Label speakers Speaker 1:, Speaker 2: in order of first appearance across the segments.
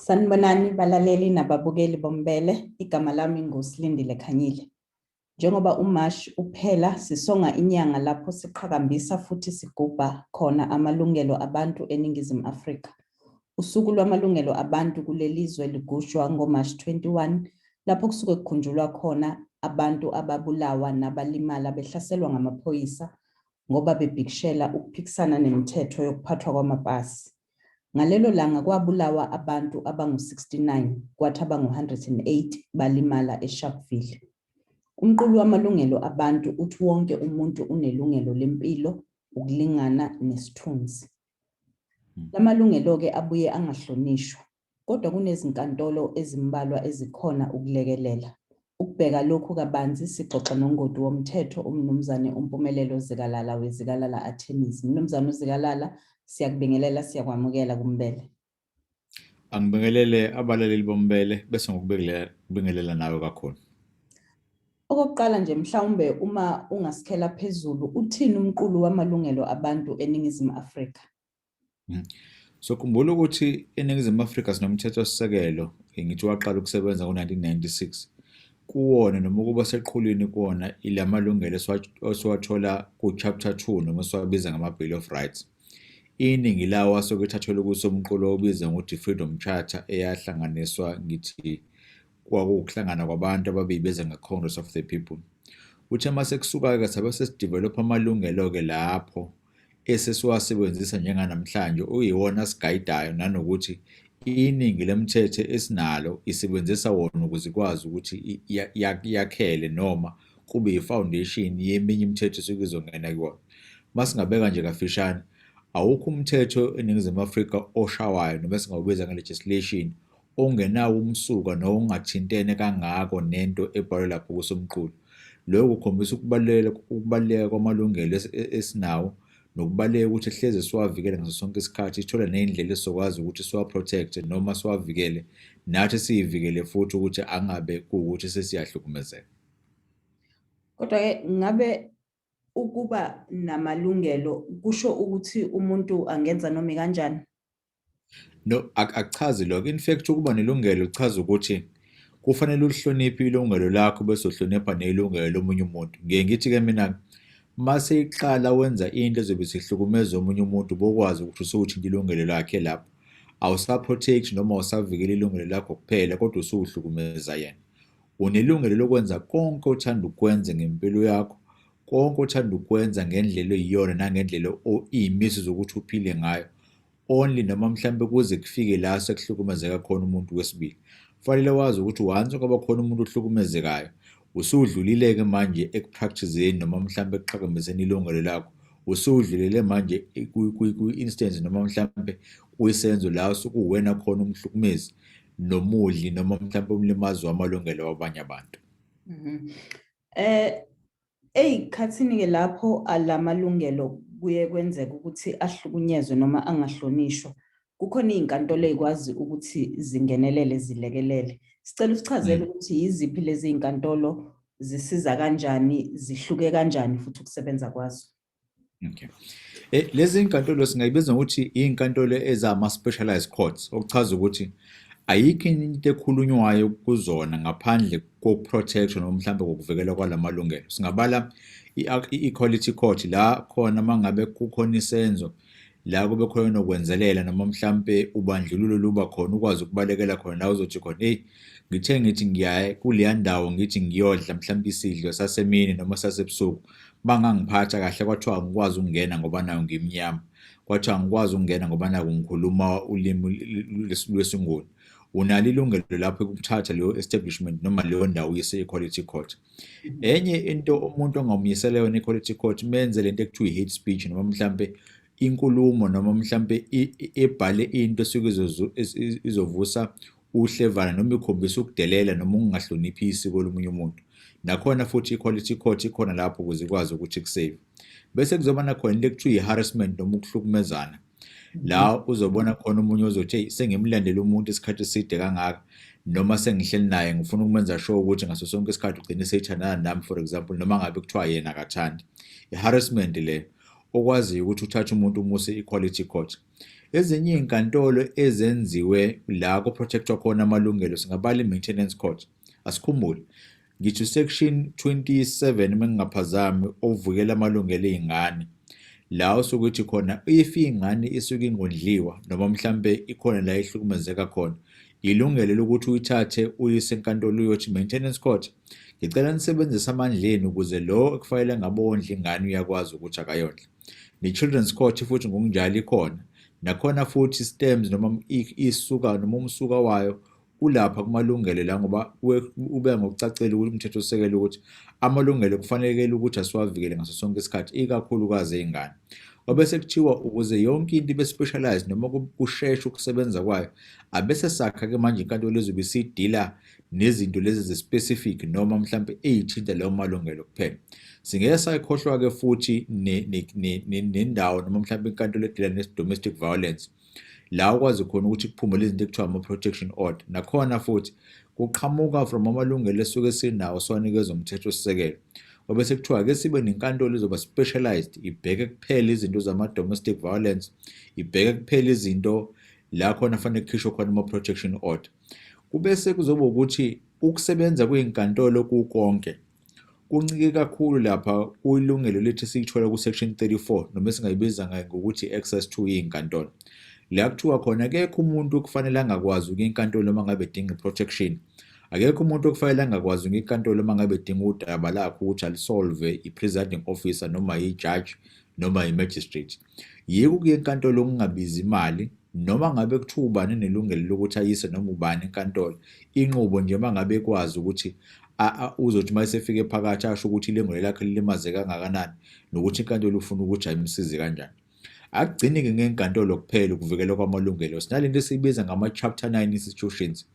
Speaker 1: Sanibonani balaleli nababukeli bombele, igama lami nguSilindile Khanyile. Njengoba uMashi uphela, sisonga inyanga lapho siqhakambisa futhi sigubha khona amalungelo abantu eNingizimu Afrika. Usuku lwamalungelo abantu kuleli zwe ligujwa ngoMashi 21, lapho kusuke kukhunjulwa khona abantu ababulawa nabalimala behlaselwa ngamaphoyisa ngoba bebhikishela ukuphikisana nemithetho yokuphathwa kwamapasi. Ngalelo langa kwabulawa abantu abangu-69 kwathi abangu-108 balimala eSharpeville. Umqulu wamalungelo abantu uthi wonke umuntu unelungelo lempilo, ukulingana nesithunzi. Lamalungelo-ke abuye angahlonishwa, kodwa kunezinkantolo ezimbalwa ezikhona ukulekelela. Ukubheka lokhu kabanzi sixoxa nongoti womthetho uMnumzane uMpumelelo Zikalala weZikalala Attorneys. Mnumzane uZikalala, siyakubingelela, siyakwamukela kuMbele.
Speaker 2: Angibingelele abalaleli boMbele bese ngokubingelela nawe kakhulu.
Speaker 1: Okokuqala nje mhlawumbe uma ungasikhela phezulu, uthini umqulu wamalungelo abantu eNingizimu Afrika?
Speaker 2: So khumbula ukuthi eNingizimu Afrika sinomthethosisekelo, ngithi waqala ukusebenza ngo-1996. Kuwona noma ukuba seqhulwini kuwona ilamalungelo esiwathola ku-chapter 2 noma esiwabiza ngama-Bill of Rights. Iningi lawo asuke ethathelwe kusomqulu owubizwa ngokuthi Freedom Charter, eyahlanganiswa ngithi kwakuwukuhlangana kwabantu ababeyibiza nge-Congress of the People. Kuthe uma sekusuka-ke sabe sesidevelopha amalungelo-ke lapho esesiwasebenzisa njenganamhlanje, okuyiwona asigayidayo, nanokuthi iningi lemithetho esinalo isebenzisa wona ukuze ikwazi ukuthi yakhele noma kube yi-foundation yeminye imithetho esuke izongena kuyona. Masingabeka nje kafishane, awukho umthetho eNingizimu Afrika oshawayo noma esingawubiza nge-legislation ongenawo umsuka nongathintene kangako nento ebhalwe lapho kusomqulu. Lokhu kukhombisa ukubaluleka kwamalungelo esinawo nokubaluleka ukuthi hleze siwavikele ngaso sonke isikhathi, sithole ney'ndlela esizokwazi ukuthi siwa-protect-e noma siwavikele, nathi siyivikele futhi ukuthi angabe kuwukuthi sesiyahlukumezeka.
Speaker 1: Kodwa-ke ngabe ukuba namalungelo kusho ukuthi umuntu angenza noma kanjani?
Speaker 2: No, akuchazi lokho. In fact, ukuba nelungelo kuchaza ukuthi kufanele ulihloniphe ilungelo lakho bese uhlonipha nelungelo lomunye umuntu. Ngiye ngithi-ke mina, mase iqala wenza into ezobe isihlukumeza omunye umuntu, bokwazi ukuthi usuthinta ilungelo lakhe lapho. Awusa-protect noma awusavikeli ilungelo lakho kuphela, kodwa usuhlukumeza yena. Unelungelo lokwenza konke othanda ukwenza ngempilo yakho, konke othanda ukwenza ngendlela eyiyona nangendlela iy'miso zokuthi uphile ngayo. Only noma mhlambe kuze kufike la sekuhlukumezeka khona umuntu wesibili. Kufanele wazi ukuthi once kwaba khona umuntu ohlukumezekayo, usudlulile-ke manje ekupractice-eni noma mhlambe ekuqhakambiseni ilungelo lakho. Usudlulele manje kwi-instance noma mhlambe kwisenzo la osukuwena khona umhlukumezi nomudli noma mhlambe umlimazi wamalungelo wabanye abantu.
Speaker 1: Ey'khathini-ke lapho alamalungelo kuye kwenzeka ukuthi ahlukunyezwe noma angahlonishwa, kukhona iy'nkantolo ey'kwazi ukuthi zingenelele zilekelele. Sicela usichazele ukuthi yiziphi lezi iy'nkantolo, zisiza kanjani, zihluke kanjani futhi ukusebenza kwazo.
Speaker 2: Okay. Lezi inkantolo singayibiza ngokuthi iy'nkantolo ezama-specialized courts, okuchaza ukuthi ayikho into ekhulunywayo kuzona ngaphandle koku-protection noma mhlambe kokuvikelwa kwalamalungelo. Singabala i-Equality Court, la khona mangabe kukhona isenzo la kube khona nokwenzelela noma mhlambe ubandlululo luba khona, ukwazi ukubalekela khona la uzothi khona, hey, ngithe ngithi ngiyaye kuleya ndawo ngithi ngiyodla mhlambe isidlo sasemini noma sasebusuku, bangangiphatha kahle, kwathiwa angikwazi ukungena ngoba nayo ngimnyama, kwathiwa angikwazi ukungena ngoba naku ngikhuluma ulimi lwesiNguni. Unalo ilungelo lapho ukuthatha leyo establishment noma leyo ndawo uyise e-Equality Court. Enye into umuntu ongamuyisela yona e-Equality Court, menze lento ekuthiwa i-hate speech noma mhlambe inkulumo noma mhlambe ebhale into esuke izovusa uhlevana noma ikhombisa ukudelela noma ukungahloniphi isiko lomunye umuntu. Nakhona futhi i-Equality Court ikhona lapho ukuze ikwazi ukuthi ikusave. Bese kuzoba nakhona into ekuthiwa i-harassment noma ukuhlukumezana. La uzobona khona omunye ozothi, hey, sengimlandele umuntu isikhathi eside kangaka, noma sengihleli naye ngifuna ukumenza sure ukuthi ngaso sonke isikhathi ugcine seyithandana nami, for example, noma ngabe kuthiwa yena akathandi. I-harassment le. Okwaziyo ukuthi uthathe umuntu umuse e-Equality Court. Ezinye iy'nkantolo ezenziwe la ku-protect-wa khona amalungelo, singabala i-Maintenance Court. Asikhumbule ngithi section 27, uma ngingaphazami, ovikela amalungelo ey'ngane, la osuke khona if ingane isuke ingondliwa noma mhlambe ikhona la ihlukumezeka khona, ilungelo lokuthi uyithathe uyise enkantolo, uyothi, "Maintenance court, ngicela nisebenzise amandla enu ukuze lo ekufanele ngabe wondla ingane uyakwazi ukuthi akayondle." Ne-Children's Court futhi ngokunjalo ikhona nakhona futhi, stems noma isuka noma umsuka wayo ulapha kumalungelo la, ngoba ube ngokucacile ukuthi umthethosisekelo ukuthi amalungelo kufanelekile ukuthi asiwavikele ngaso sonke isikhathi, ikakhulukazi ey'ngane. Wabe sekuthiwa ukuze yonke into ibe specialized noma kusheshe ukusebenza kwayo, abese sakha-ke manje inkantolo ezobe isidila nezinto lezi ze-specific noma mhlampe ey'thinta lawo malungelo kuphela. Singeke sayikhohlwa-ke futhi nendawo noma mhlampe inkantolo edila ne-domestic violence, la ukwazi khona ukuthi kuphume lezi zinto ekuthiwa ama-protection order. Nakhona futhi kuqhamuka from amalungelo esuke sinawo, siwanikezwa umthethosisekelo. Wabe sekuthiwa ake sibe nenkantolo ezoba specialized, ibheke kuphela izinto zama-domestic violence, ibheke kuphela izinto la khona fanele kukhishwe khona ama-protection order. Kubese kuzoba ukuthi ukusebenza kwey'nkantolo kukonke kuncike kakhulu lapha kuyilungelo lethu esiyithola ku-section 34, noma esingayibiza ngokuthi access to iy'nkantolo, la kuthiwa khona akekho umuntu okufanele angakwazi ukuya enkantolo uma ngabe edinga i-protection, akekho umuntu okufanele angakwazi ukuya enkantolo uma ngabe edinga udaba lakhe ukuthi alisolve i-presiding officer noma i-judge noma i-magistrate. Yiko ukuya enkantolo okungabizi imali, noma ngabe kuthiwa ubani unelungelo lokuthi ayise noma ubani enkantolo, inqubo nje uma ngabe ekwazi ukuthi uzothi uma esefike phakathi asho ukuthi ilungelo lakhe lilimaze kangakanani nokuthi inkantolo ufuna ukuthi ayimsize kanjani. Akugcini-ke ngenkantolo kuphela ukuvikelwa kwamalungelo, sinalento esiyibiza ngama-chapter 9 institutions,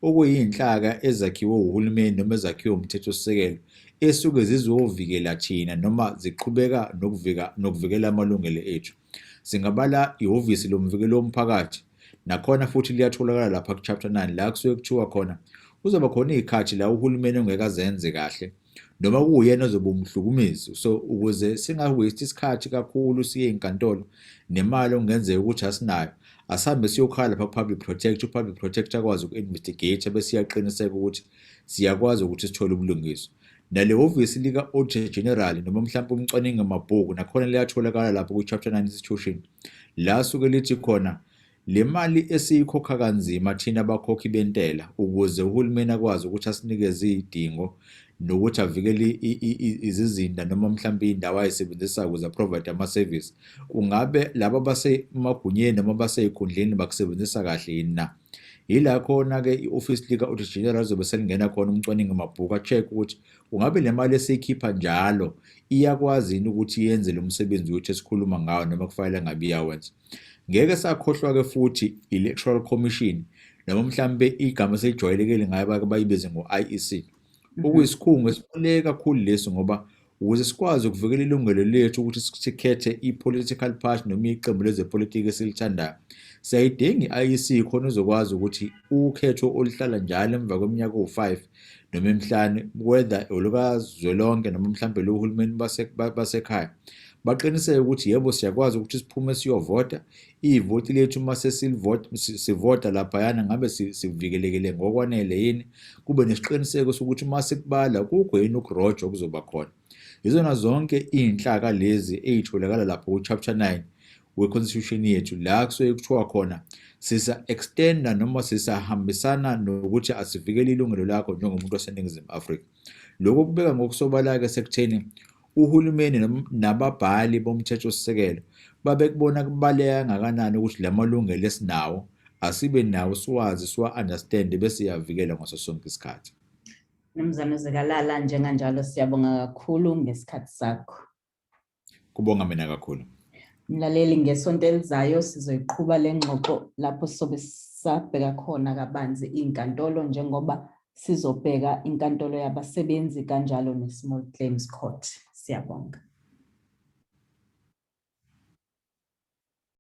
Speaker 2: okuyiy'nhlaka ezakhiwe uhulumeni noma ezakhiwe umthethosisekelo, esuke zizovikela thina noma ziqhubeka nokuvika nokuvikela amalungelo ethu. Singabala ihhovisi lomvikeli womphakathi, nakhona futhi liyatholakala lapha ku-chapter 9, la kusuke kuthiwa khona kuzoba khona iy'khathi la uhulumeni ongeke azenze kahle noma kuwuyena ozobe umhlukumezi. So ukuze singa-waste isikhathi kakhulu siye ey'nkantolo nemali okungenzeka ukuthi asinayo, asihambe siyokhala lapha ku-public protector, u-public protector akwazi uku-investigate, bese siyaqiniseka ukuthi siyakwazi ukuthi sithole ubulungiswa. Nale hhovisi lika-Auditor General noma mhlawumpe umcwaningi mabhuku, nakhona liyatholakala lapho kwi-chapter 9 institution, la suke lithi khona le mali esiyikhokha kanzima thina abakhokhi bentela ukuze uhulumeni akwazi ukuthi asinikeze iy'dingo nokuthi avikele izizinda noma mhlawumbe iy'ndawo ayisebenzisayo ukuze a-provide ama-service, kungabe laba abasemagunyeni noma abasey'khundleni bakusebenzisa kahle yini na? Yila khona-ke i-ofisi lika-Auditor General lizobe selingena khona, umcwaningi mabhuku a-check ukuthi kungabe le mali esiyikhipha njalo iyakwazi yini ukuthi yenze lo msebenzi wethu esikhuluma ngawo noma kufanele ngabe iyawenza. Ngeke sakhohlwa-ke futhi i-Electoral Commission, noma mhlambe igama eselijwayelekile ngayo bake bayibize ngo-IEC, okuyisikhungo esibaluleke kakhulu lesi, ngoba ukuze sikwazi ukuvikela ilungelo lethu ukuthi sikhethe i-political party noma iqembu lezepolitiki esilithandayo, siyayidinga i-IEC khona uzokwazi ukuthi ukhetho oluhlala njalo emva kweminyaka ewu-5 noma emihlanu, whether olukazwelonke noma mhlambe lohulumeni basekhaya, baqiniseke ukuthi yebo, siyakwazi ukuthi siphume siyovota, ivoti lethu uma sesilivota sivota laphayana ngabe sivikelekile ngokwanele yini, kube nesiqiniseko sokuthi uma sikubala kukho yini ukurojwa okuzoba khona. Izona zonke iy'nhlaka lezi ey'tholakala lapho ku-chapter 9 we-constitution yethu, la kusuke kuthiwa khona sisa-extenda noma sisahambisana nokuthi asivikele ilungelo lakho njengomuntu waseNingizimu Afrika. Lokhu kubeka ngokusobala-ke sekutheni uhulumeni nababhali bomthethosisekelo babekubona kubaluleke kangakanani ukuthi la malungelo esinawo asibe nawo, siwazi, siwa-understand, bese siyavikela ngaso sonke isikhathi.
Speaker 1: Mnumzane Zikalala, njenganjalo siyabonga kakhulu ngesikhathi sakho.
Speaker 2: Kubonga mina kakhulu.
Speaker 1: Mlaleli, ngesonto elizayo sizoyiqhuba le ngxoxo lapho sizobe sabheka khona kabanzi iy'nkantolo, njengoba sizobheka inkantolo yabasebenzi kanjalo ne-small claims court. Siyabonga.